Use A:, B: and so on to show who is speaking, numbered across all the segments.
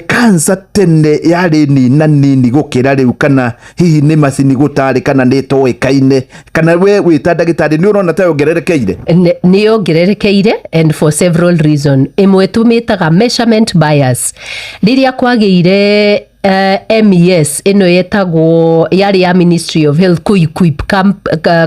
A: Cancer tene yarĩ nina nini gũkĩra rĩu, kana hihi nĩ macini gũtarĩ, kana nĩ ĩtoĩkaine, kana we wĩ ta ndagĩtarĩ nĩ ũrona ta yongererekeire?
B: Nĩ yongererekeire, and for several reason. Ĩmwe tũmĩtaga measurement bias. Rĩrĩa kwagĩire MES ĩno yetagwo, yarĩ ya Ministry of Health kũ equip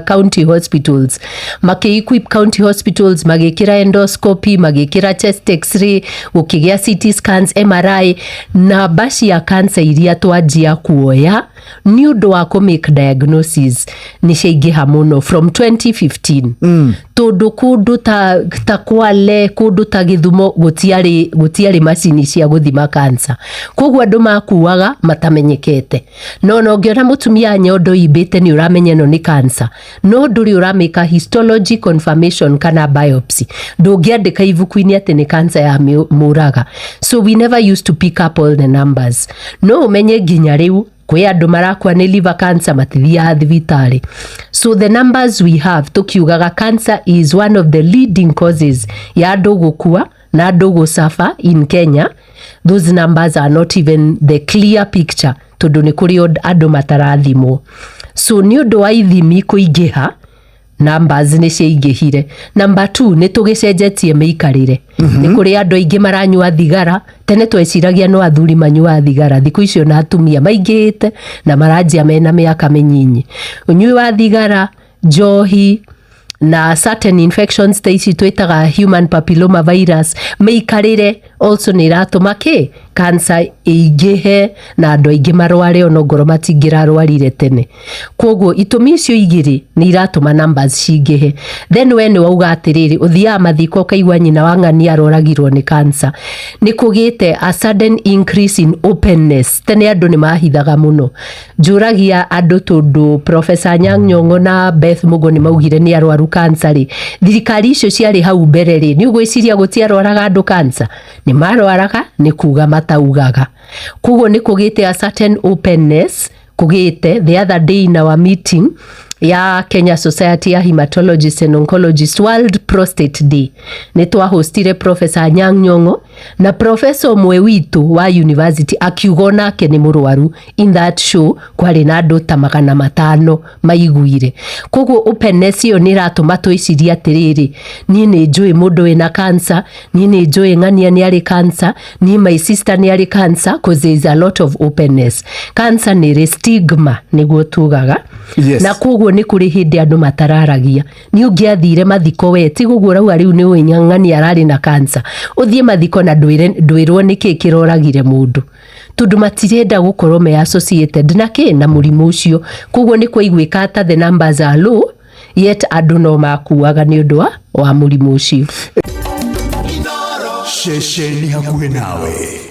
B: county hospitals, makĩ equip county hospitals, magĩkĩra endoscopy, magĩkĩra chest X-ray, gũkĩgĩa CT scans, MRI, namba cia cancer iria twanjia kuoya nĩ ũndũ wa kũ make diagnosis nĩ ciaingĩha mũno from 2015, tondũ kũndũ ta Kwale, kũndũ ta Gĩthumo, gũtiarĩ macini cia gũthima cancer, koguo andũ makuaga matamenyekete. No ũngĩona mũtumia nyondo imbĩte, nĩ ũramenya ĩno nĩ cancer, no ndũrĩ ũramĩka histology confirmation kana biopsy, ndũngĩandĩka ibuku-inĩ atĩ nĩ cancer ya mũraga. So we never used to pick up all the numbers. No ũmenye nginya rĩu kwĩ andũ marakua nĩ liver cancer matithiaga thibitarĩ. So the numbers we have, tukiugaga cancer is one of the leading causes ya andũ gũkua na andũ gũsuffer in Kenya, those numbers are not even the clear picture, tondũ nĩ kũrĩ andũ matarathimwo. So nĩ ũndũ wa ithimi kũingĩha, numbers nĩ ciaingĩhire. Number two, nĩ tũgĩcenjetie mĩikarĩre. Nĩ kũrĩ andũ aingĩ maranyua thigara. Tene tweciragia no athuri manyuaga thigara, thikũ icio na atumia maingĩhĩte na maranjia mena mĩaka mĩnyinyi. Ũnyui wa thigara, njohi na certain infections ta ici twĩtaga human papilloma virus, mĩikarĩre also nĩ ĩratũma kĩ cancer ĩingĩhe na andũ aingĩ marware ona ngoro matingĩrarwarire tene. Koguo itũmi icio igĩrĩ nĩ iratũma numbers cingĩhe. Then we nĩ wauga atĩrĩrĩ, ũthiaga mathiko ũkaigua nyina wa ng'ania aroragirwo nĩ cancer. Nĩ kũgĩte a sudden increase in openness. Tene andũ nĩ mahithaga mũno. Njũragia andũ, tondũ Professor Anyang' Nyong'o na Beth Mugo nĩ maugire nĩ arwaru cancer rĩ, thirikari icio ciarĩ hau mbere rĩ, nĩ ũgwĩciria gũtiarwaraga andũ cancer? Nĩ marwaraga, nĩ kuga mataugaga. Koguo nĩ kũgĩte a certain openness kũgĩte. The other day in our meeting ya Kenya Society ya Hematologists and Oncologists, World Prostate Day, nĩ twahostire Professor Anyang' Nyong'o na professor ũmwe witũ wa university akiuga onake nĩ mũrwaru. In that show kwarĩ na andũ ta 500 maiguire. Koguo openness ĩyo nĩ ĩratũma twĩcirie atĩrĩrĩ, niĩ nĩ njũĩ mũndũ wĩna cancer, niĩ nĩ njũĩ ng'ania nĩ arĩ cancer, niĩ my sister nĩ arĩ cancer, 'cause there is a lot of openness. Cancer nĩ ĩrĩ stigma, nĩguo tugaga. Na koguo nĩ kũrĩ hĩndĩ andũ matararagia. Nĩ ũngĩathire mathiko, we ti gũguo ũrauga rĩu nĩ ũĩ ng'ania ararĩ na cancer, ũthiĩ mathiko na ndwĩrwo nĩkĩ kĩroragire mũndũ, tondũ matirenda gũkorwo me associated na kĩ, na mũrimũ ũcio. Koguo nĩ kwaiguĩka ta the numbers are low, yet andũ no makuaga nĩ ũndũ wa mũrimũ ũcio.
C: Ceceni hakuhĩ nawe.